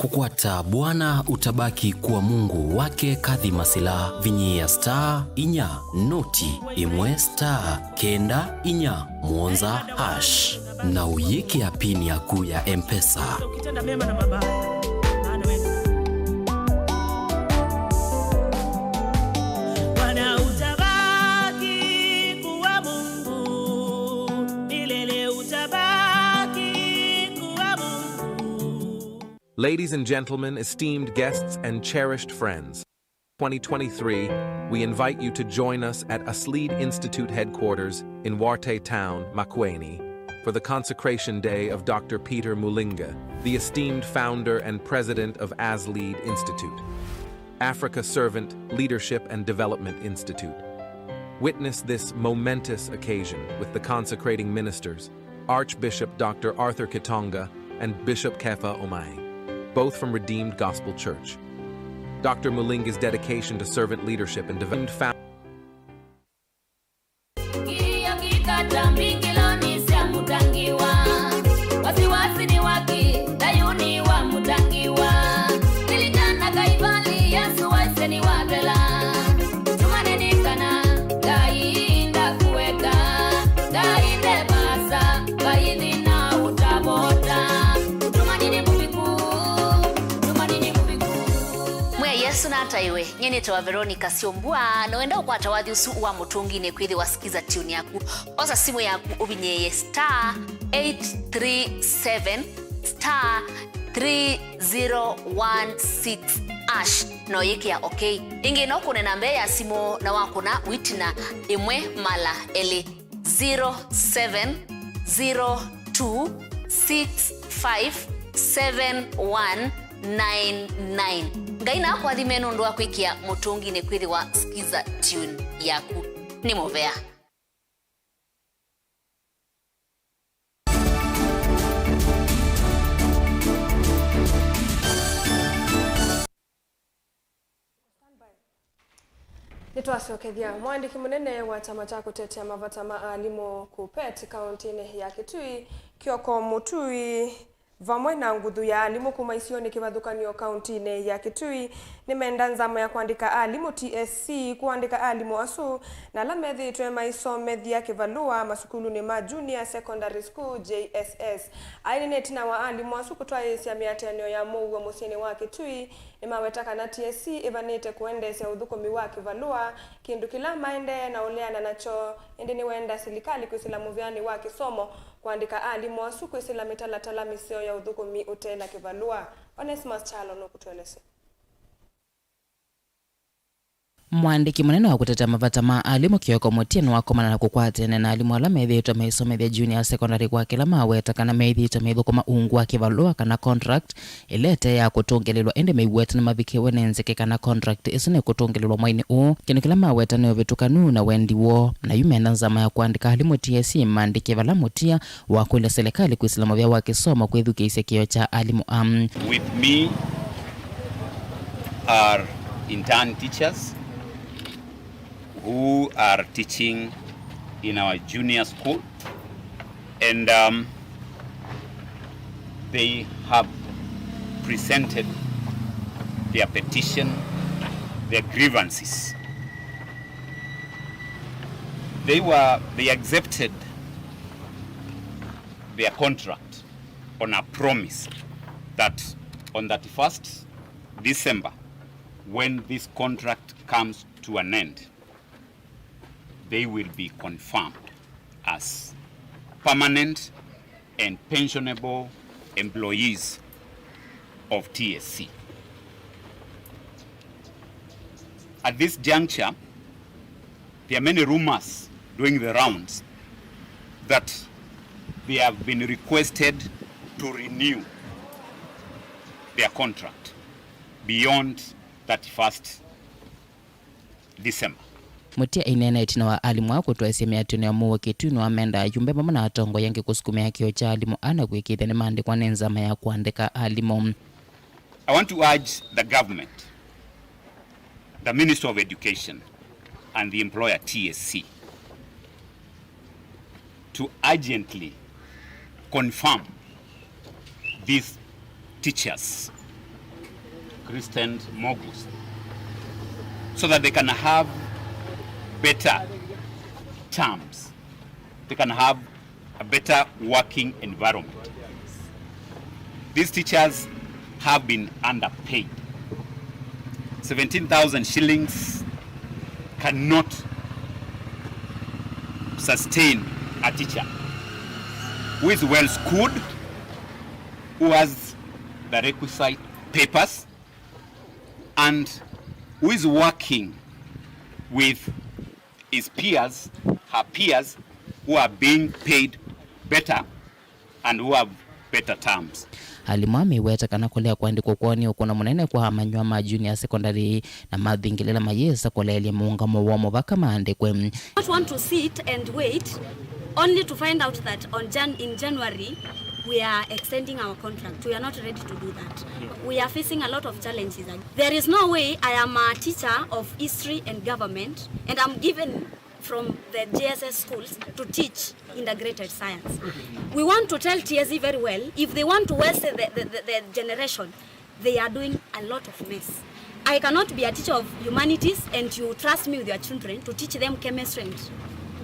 Kũkwata Bwana Utabaki Kuwa Mungu wake Kathy Masila, vinyĩĩa star inya noti ĩmwe star kenda inya mũonza hash, na ũyĩkĩa pin yaku ya M-Pesa. Bwana utabaki kuwa Mungu, milele utabaki kuwa Mungu. Ladies and gentlemen, esteemed guests and cherished friends, twenty twenty-three, we invite you to join us at Aslid Institute headquarters in Warte Town, Makueni, for the consecration day of Doctor Peter Mulinga, the esteemed founder and president of Aslid Institute, Africa Servant Leadership and Development Institute. Witness this momentous occasion with the consecrating ministers, Archbishop Doctor Arthur Kitonga and Bishop Kepha Omai, both from Redeemed Gospel Church. Doctor Mulinga's dedication to servant leadership and devotion found Kĩio kĩkata mbingĩlonĩ sya mũtangiwa. Wasiwasi ni waki, thayuni wa mũtangiwa. Lilikana Kaivali, Yesu waisye nĩwathela. Tumaneni kana Ngai ndakueka, Ngai ndevasa, vaithi na utavota. Utumani ni muviku, utumani ni muviku. Mwĩa Yesu nataiwe. Nyie nĩtawa Veronica Syombua, na wenda ũkwata wathi ũsu wa mũtũnginĩ kwĩthĩwa Skiza Tune yaku, osa simũ yaku ũvinyĩĩe star eight three seven star three zero one six hash, na ũyĩkĩa okay. Ĩngĩ no kũne namba ya simũ na wakũna wĩtina ĩmwe mala elĩ. Zero seven zero two six five seven one nine nine. Ngai nakũathime nũndũ wa kwĩkĩa mũtũnginĩ kwĩthĩwa Skiza Tune yaku. Nĩ mũvea. Nĩtwasyokethya. Mũandĩki mũnene wa kyama kya kũtetea mavata ma alimũ, KUPPET, kaũntĩnĩ ya Kitui, Kioko Mutui, vamwe na nguthu ya alimũ kuma isionĩ kĩvathũkany'o kaũntĩnĩ ya Kitui, nĩmenda nzama ya kũandĩka alimũ, T S C, kũandĩka alimũ asu na ala methĩĩtwe maisomethya kĩvalũa masukulunĩ ma Junior Secondary School, J S S. Aĩ nĩ ĩtina wa alimũ asu kũtwaĩĩsya mĩatĩanĩo ya mũuo mũsyĩnĩ wa Kitui, nĩmaweta kana T S C ĩvanĩte kũendeesya ũthũkũmi wa kĩvalũa, kĩndũ kĩla maendee na ũleana nakyo, ĩndĩ nĩwenda silikalĩ kwĩsĩla mũvĩanĩ wa kĩsomo kũandĩka alimũ asu kwĩsĩla mĩtalatala mĩseo ya ũthũkũmi ũte na kĩvalũa. Onesmus Kyalo nũkũtũelesya. Mũandĩki mũnene wa kũtetea mavata ma alimũ Kioko Mutie nĩwakomana na kũkwatene na alimũ ala methĩĩtwe maisomethya junior secondary kwa kĩla maweta kana methĩĩtwe maithũkũma ungu wa kĩvalũa kana contract ĩla ĩte ya kũtũngĩlĩlwa, ĩndĩ meiweta nĩmavikĩwe nĩ nzĩkĩ kana contract ĩsu nĩkũtũngĩlĩlwa mwainĩ ũũ. Kĩndũ kĩla maweta nĩ ũvĩtũkanu na wendi woo, na yu mena nzama ya kũandĩka alimũ T S C maandĩke vala Mutie wakũlya silikalĩ kwĩsĩla mũvea wa kĩsomo kwĩthukĩĩsya kĩo kya alimũ am. With me are intern teachers who are teaching in our junior school, and um, they have presented their petition, their grievances. They were, they accepted their contract on a promise that on thirty-first December, when this contract comes to an end, they will be confirmed as permanent and pensionable employees of T S C. At this juncture, there are many rumors doing the rounds that they have been requested to renew their contract beyond thirty-first December. Mutie aineena ĩtina wa alimũ aa kũtwaĩsya mĩatĩanĩo ya mũuo Kitui nĩwamenda ayumbe vamwe na atongoi angĩ kũsukumĩa kĩo kya alimũ ana kwĩkĩĩthya nĩmaandĩkwa nĩ nzama ya kũandĩka alimũ. I want to urge the government, the Ministry of Education, and the employer T S C to urgently confirm these teachers, Christian Mogus, so that they can have better terms, they can have a better working environment. These teachers have been underpaid. Seventeen thousand shillings cannot sustain a teacher who is well schooled, who has the requisite papers, and who is working with his peers, her peers, who are being paid better and who have better terms. Alimũ aa meiweta kana kũlea kũandĩkwa kwoo nĩ ũkũno mũnene kwa amanyĩw'a ma junior secondary na mathingĩlĩla mayĩsa kũleelya mũũngamo woo mũvaka maandĩkwe. Don't want to sit and wait only to find out that on Jan-, in January we are extending our contract. We are not ready to do that. We are facing a lot of challenges. There is no way I am a teacher of history and government and I'm given from the J S S schools to teach integrated science. We want to tell T S C very well, if they want to waste the, the, the, the generation, they are doing a lot of mess. I cannot be a teacher of humanities and you trust me with your children to teach them chemistry and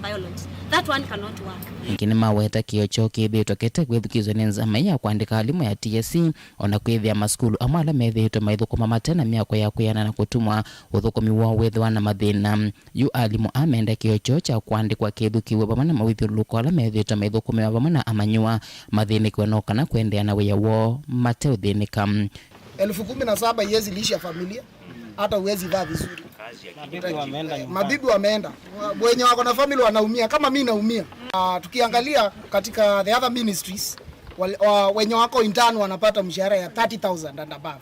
biology. That one cannot work. Ningĩ nĩmaweta kĩo kyoo kĩthĩĩtwe kĩte kwĩthukĩĩsw'a nĩ nzama ya kũandĩka alimũ ya T S C, o na kwĩthĩa masukulu amwe ala methĩĩtwe maithũkũma mate na myako ya kwĩana na kũtumwa, ũthũkũmi woo wĩthĩwa na mathĩna. Yu alimũ aa menda kĩo kyoo kya kũandĩkwa kĩthukĩĩw'e vamwe na mawĩthyũlũlũko ala methĩĩtwe maithũkũmĩwa vamwe na amanyĩw'a mathĩnĩkĩwe no kana kũendeea na wĩa woo mateũthĩnĩka. Elfu kumi na saba iwezi lisha familia, hata huwezi vaa vizuri. Mabibi wameenda nyumbani. Mabibi wameenda. Wenye wako na family wanaumia, kama mi naumia. Ah, tukiangalia katika the other ministries, wal-, wa-, wenye wako intern wanapata mshahara ya thirty thousand and above.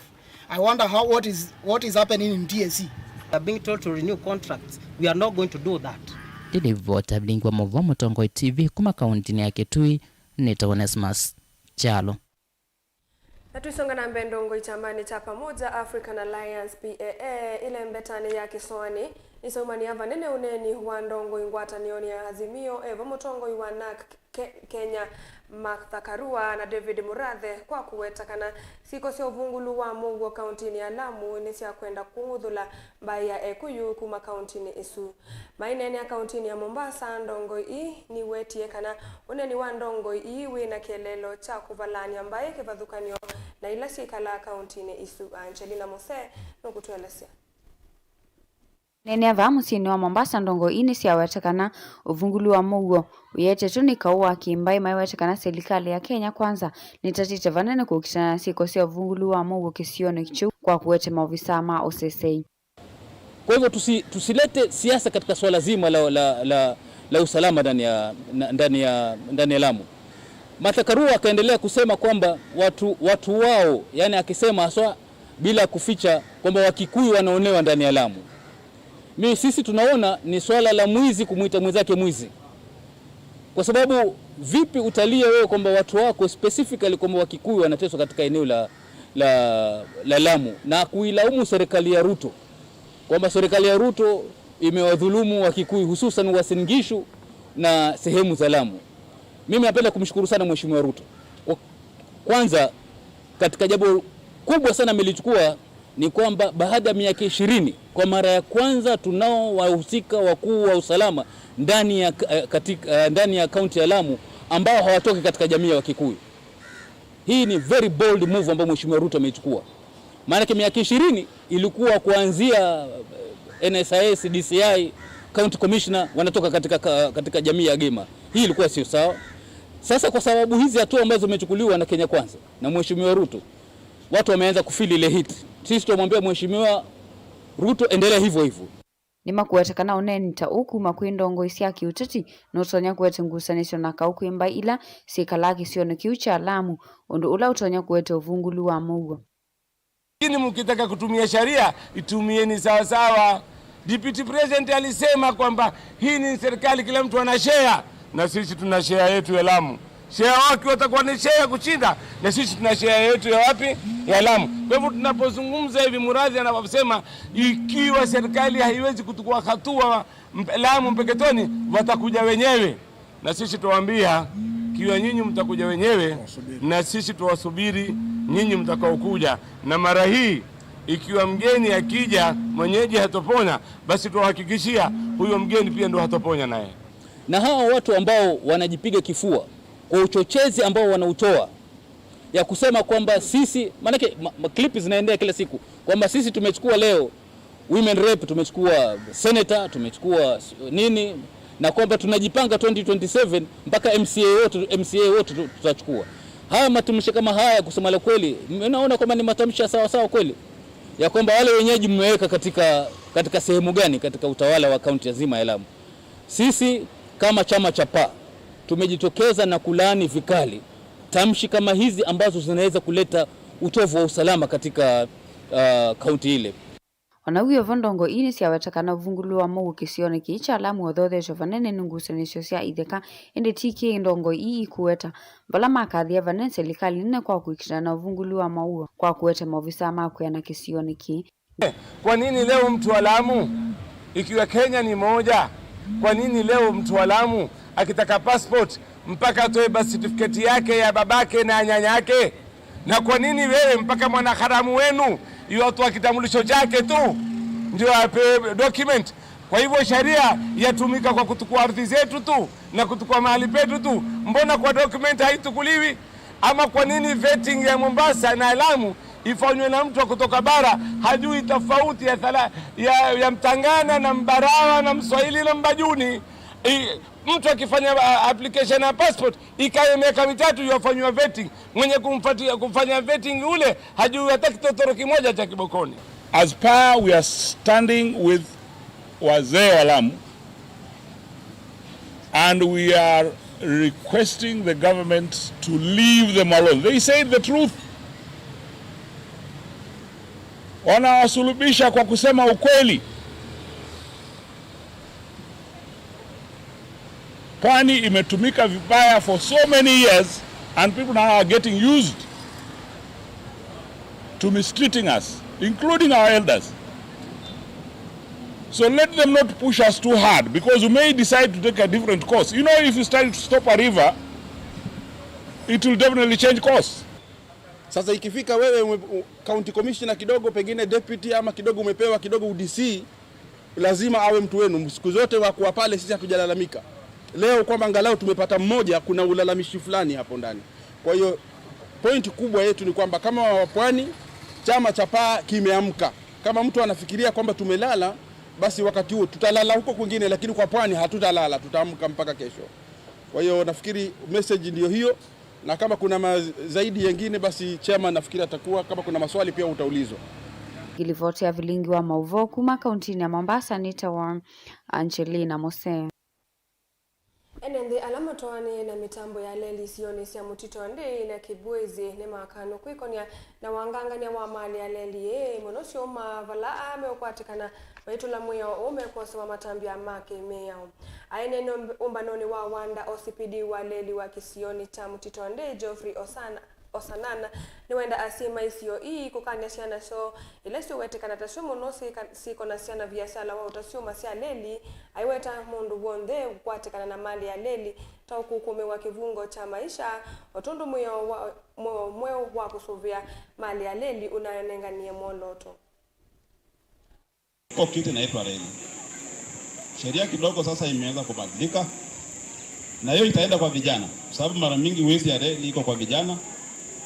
I wonder how, what is, what is happening in T S C. We are being told to renew contracts. We are not going to do that. Ndĩ nĩ ivoti ya vilingi wa maũvoo Mũtongoi T V kuma kauntinĩ ya Kitui, nĩtawa Onesmus Kyalo. Na tũisonga na mbee, ndongoi kyamanĩ kya Pamoja African Alliance, P A A, ĩla mbetanĩ ya kĩsoanĩ, nĩsyaumania vanene ũneeni wa ndongoi ngwatanĩonĩ ya Azimio, e vo mũtongoi wa NARC Ke-, Kenya, Martha Karua na David Murathe, kwa kũweta kana syĩko sya ũvungũlu wa mũuo kauntinĩ ya Lamu nĩ sya kwenda kũng'uthũla mbaĩ ya Ekũyũ kuma kauntinĩ ĩsu. Maineenea kauntinĩ ya Mombasa, ndongoi ii niwetie kana ũneeni wa ndongoi ii wĩ na kĩeleelo kya kũvalany'a mbaĩ kĩvathũkany'o na ila syĩkalaa kauntinĩ ĩsu. Angelina Mose nũkũtũelesya. Neenea vaa mũsyĩnĩ wa Mombasa, ndongoi ii nĩsyaweta kana ũvungũlu wa mũuo ũyetetwe nĩ kaũ wa kĩmbaĩ. Maiweta kana silikalĩ ya Kenya Kwanza nĩtatĩte vanene kũkitana na syĩko sya ũvungũlu wa mũuo kĩsionĩ kĩu kwa kũete maovisaa ma ũsesei. Kwa hivyo tusi-, tusilete siasa katika swala zima la, la, la, la usalama ndani ya, na-, ndani ya, ndani ya Lamu. Martha Karua akaendelea kusema kwamba watu, watu wao, yani akisema haswa bila kuficha kwamba Wakikuyu wanaonewa ndani ya Lamu. Mi, sisi tunaona ni swala la mwizi kumwita mwenzake mwizi. Kwa sababu vipi utalia wewe kwamba watu wako specifically kwamba Wakikuyu wanateswa katika eneo la, la, la Lamu na kuilaumu serikali ya Ruto kwamba serikali ya Ruto imewadhulumu Wakikuyu hususan Uasin Gishu na sehemu za Lamu? Mimi napenda kumshukuru sana Mheshimiwa Ruto. Kwa, kwanza, katika jambo kubwa sana amelichukua ni kwamba baada ya miaka ishirini, kwa mara ya kwanza tunao wahusika wakuu wa usalama ndani ya, eh, katika, eh, ndani ya kaunti ya Lamu ambao hawatoki katika jamii ya Wakikuyu. Hii ni very bold move ambayo Mheshimiwa Ruto ameichukua. Maanake miaka ishirini ilikuwa kuanzia, eh, N S I S, D C I, County Commissioner wanatoka katika, ka-, katika jamii ya Gema. Hii ilikuwa sio sawa. Sasa kwa sababu hizi hatua ambazo zimechukuliwa na Kenya Kwanza na Mheshimiwa Ruto, watu wameanza kufeel ile heat. Sisi tunamwambia Mheshimiwa Ruto, endelea hivyo hivyo. Nĩmakũete kana ũneeni ta ũũ kuma kwĩ ndongoi sya kĩũteti nũtonya kũete ngusanĩsyo na kaũ kwĩ mbaĩ ila syĩkalaa kĩsionĩ kĩu kya Lamu, ũndũ ũla ũtonya kũete ũvungũlu wa mũuo. Lakini mkitaka kutumia sharia, itumieni sawasawa. Deputy President alisema kwamba hii ni serikali, kila mtu ana share, na sisi tuna share yetu ya Lamu. Share wake watakuwa ni share ya kushinda, na sisi tuna share yetu ya wapi? Ya Lamu. Kwa hivyo tunapozungumza hivi, Muradhi anaposema ikiwa serikali haiwezi kuchukua hatua mp-, Lamu Mpeketoni, watakuja wenyewe. Na sisi tuwaambia, ikiwa nyinyi mtakuja wenyewe, na sisi tuwasubiri nyinyi mtakaokuja. Na mara hii, ikiwa mgeni akija, mwenyeji hatoponya, basi tuwahakikishia huyo mgeni pia ndo hatoponya naye. Na hawa watu ambao wanajipiga kifua kwa uchochezi ambao wanautoa, ya kusema kwamba sisi, maanake ma, ma clip zinaendelea kila siku, kwamba sisi tumechukua leo women rep, tumechukua senator, tumechukua s-, nini, na kwamba tunajipanga twenty twenty-seven mpaka M C A wote, M C A wote tu-, tutachukua. Haya matamshi kama haya, kusema la kweli, mimi naona kwamba ni matamshi ya sawa sawa kweli, ya kwamba wale wenyeji mmeweka katika, katika sehemu gani katika utawala wa kaunti nzima ya Lamu. Sisi kama chama cha paa tumejitokeza na kulaani vikali tamshi kama hizi ambazo zinaweza kuleta utovu wa usalama katika, uh, kaunti ile. O na wĩ o vo, ndongoi ii nĩsyaweta kana ũvungũlu wa mũuo kĩsionĩ kĩĩ kya Lamu ũthotheetw'e vanene nĩ ngusanĩsyo sya itheka, ĩndĩ ti kĩĩ ndongoi ii ikũweta, vala makathĩa vanene silikalĩ nene kwa kũĩkĩĩthya na ũvungũlu wa mũuo kwa kũete maovisaa ma kwĩana kĩsionĩ kĩĩ. Kwa nini leo mtu wa Lamu, ikiwa Kenya ni moja, kwa nini leo mtu wa Lamu akitaka passport mpaka atoe birth certificate yake, ya babake na ya nyanyake? Na kwa nini wewe mpaka mwanaharamu wenu yuatoa kitambulisho chake tu ndio apewe document? Kwa hivyo sheria yatumika kwa kutukua ardhi zetu tu na kutukua mahali petu tu. Mbona kwa document haitukuliwi? Ama kwa nini vetting ya Mombasa na Lamu ifanywe na mtu wa kutoka bara, hajui tofauti ya thala-, ya, ya Mtangana na Mbarawa na Mswahili na Mbajuni? I, mtu akifanya, a, application ya passport, ikaye miaka mitatu yuafanyiwa vetting. Mwenye kumfati-, kufanya vetting ule hajui hata kitotoro kimoja cha Kibokoni. As paa, we are standing with wazee wa Lamu and we are requesting the government to leave them alone. They said the truth. Wanawasulubisha kwa kusema ukweli. Pwani imetumika vibaya for so many years and people now are getting used to mistreating us, including our elders. So let them not push us too hard because we may decide to take a different course. You know, if you start to stop a river, it will definitely change course. Sasa ikifika wewe ume-, u-, county commissioner kidogo, pengine deputy ama kidogo umepewa kidogo U D C, lazima awe mtu wenu. Siku zote wa kuwa pale, sisi hatujalalamika. Leo kwamba angalau tumepata mmoja, kuna ulalamishi fulani hapo ndani. Kwa hiyo point kubwa yetu ni kwamba kama wa pwani, chama cha paa kimeamka. Kama mtu anafikiria kwamba tumelala, basi wakati huo tutalala huko kwingine, lakini kwa pwani hatutalala, tutaamka mpaka kesho. Kwa hiyo nafikiri message ndiyo hiyo, na kama kuna ma-, zaidi yengine, basi chairman nafikiri atakuwa, kama kuna maswali pia utaulizwa. Ngĩlivoti ya vilingi wa maũvoo kuma kauntinĩ ya Mombasa nĩtawa Angelina Mose. Ene nthĩ ala matwaanĩe na mĩtambo ya leli isionĩ sya Mtito Ndĩi na Kibwezi nĩmakanũ kwĩkonya na wangangany'a wa malĩ ya leli ĩĩ, mũno syũma vala aa meũkwatĩkana maitũla mwĩao ũũ mekwosewa matambya ma kĩmĩao. Aineena ũmbanonĩ wa wanda, O C P D wa leli wa kĩsionĩ kya Mtito Ndĩi, Geoffrey Osana, Osanana nĩwenda asyai ma isio ii kũkany'a syana syoo ila syĩweteka ta syo mũno syĩka-, syĩkonasya na viasala wa ũta syũma sya leli, aiweta mũndũ w'onthe ũkwatĩkana na malĩ ya leli ta ũkũkũmĩwa kĩvungo kya maisha, o tondũ mwĩao wa, mweũ mweũ wa kũsũvĩa malĩ ya leli ũnanenganie mwolooto. Iko kitu inaitwa reli. Sheria kidogo sasa imeanza kubadilika, na hiyo itaenda kwa vijana, kwa sababu mara mingi wezi ya reli iko kwa vijana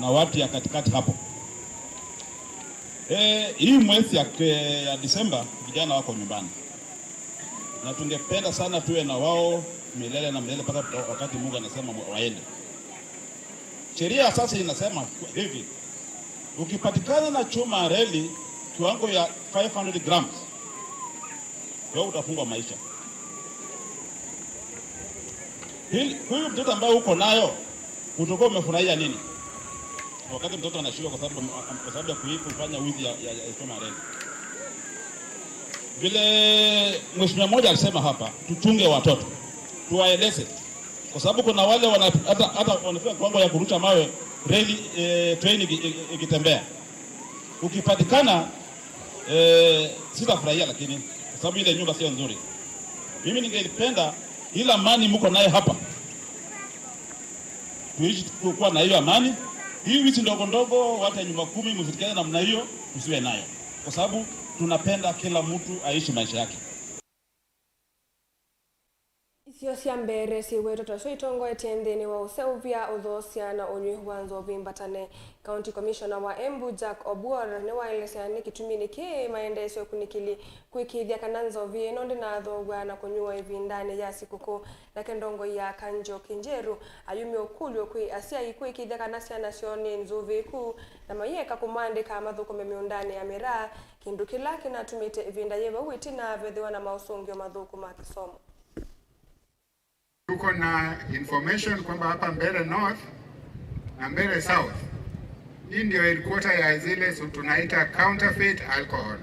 na watu ya katikati hapo. Eh, hii mwezi ya, ya Disemba vijana wako nyumbani, na tungependa sana tuwe na wao milele na milele mpaka wakati Mungu anasema waende. Sheria sasa inasema hivi, ukipatikana na chuma ya reli kiwango ya five hundred grams, wewe utafungwa maisha. Hili, huyu mtoto ambaye uko nayo, utakuwa umefurahia nini wakati mtoto anashikwa kwa sababu, kwa sababu ya kui-, kufanya wizi ya, ya, ya chuma ya reli? Vile mheshimiwa mmoja alisema hapa, tuchunge watoto, tuwaeleze, kwa sababu kuna wale wana-, hata, hata wanafika kiwango ya kurusha mawe reli, eh, train iki-, iki-, ikitembea. Ukipatikana, eh, sitafurahia, lakini kwa sababu ile nyumba sio nzuri. Mimi ningependa ile amani mko naye hapa, tuishi kuwa na hiyo amani. Hii wizi ndogo ndogo, hata nyumba kumi, msitokeze namna hiyo, tusiwe nayo, kwa sababu tunapenda kila mtu aishi maisha yake. Isio sya mbee syĩwetwe ta syo itongoetye nthĩnĩ wa ũseũvya, ũthoosya, na ũnywi wa nzovi mbatane. County Commissioner wa Embu, Jack Obuor, nĩwaelesya nĩ kĩtumi nĩkĩ maendeesye ũkunĩkĩli kũĩkĩĩthya kana nzovi ĩno ndĩnathooaw'a na kũnyuwa ĩvindanĩ ya sikũkũ. Nake ndongoi ya Kanjo Kinjeru ayumya ũkũlyo kwĩ asyai kũĩkĩĩthya kana syana syoo nĩ nzũvĩĩku na mayĩeka kũmaandĩka mathũkũme mĩũndanĩ ya mĩraa, kĩndũ kĩla kĩnatumĩte ĩvinda yĩ vau ĩtina vethĩwa na maũsũngĩo mathũku ma kĩsomo. Tuko na information kwamba hapa Mbeere North na Mbeere South, hii ndio headquarter ya zile su-, tunaita counterfeit alcohol.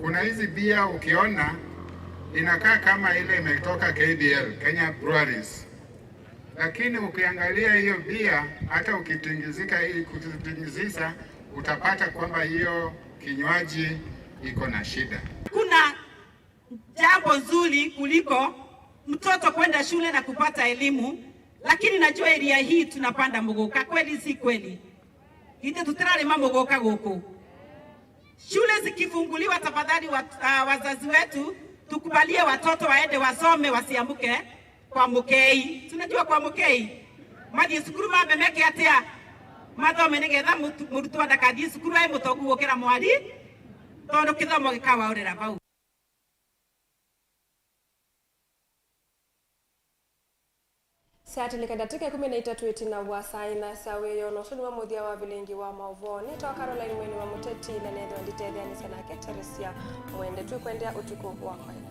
Kuna hizi bia ukiona inakaa kama ile imetoka K B L, Kenya Breweries. Lakini ukiangalia hiyo bia, hata ukitingizika hii, kutingizisa, utapata kwamba hiyo kinywaji iko na shida. Kuna jambo nzuri kuliko mtoto kwenda shule na kupata elimu, lakini najua area hii tunapanda mũgũka, kweli si kweli? Ithe tutirarĩma mũgũka gũkũ. Shule zikifunguliwa, tafadhali wa-, ah, wazazi wetu, tukubalie watoto waende wasome, wasiambuke kwa mũkei. Tunajua kwa mũkei. Mathiĩ cukuru mambe meke atĩa? Mathome nĩgetha mũtu-, mũrutwo ndakathiĩ cukuru aĩ mũtongu gũkĩra mwari, tondũ kĩthomo gĩkawaũrĩra vau. Syatĩlĩka ndatĩka ĩkũmi na itatũ ĩtina wa saa ĩna sya wĩoo, na ũsu nĩwe mũthya wa vilingi wa maũvoo. Nĩtawa Caroline Mweni wa Mũteti, na nethĩwa nditetheanĩsya nake Teresia Mwende. Twĩkwendea ũtukũ wa kwenda.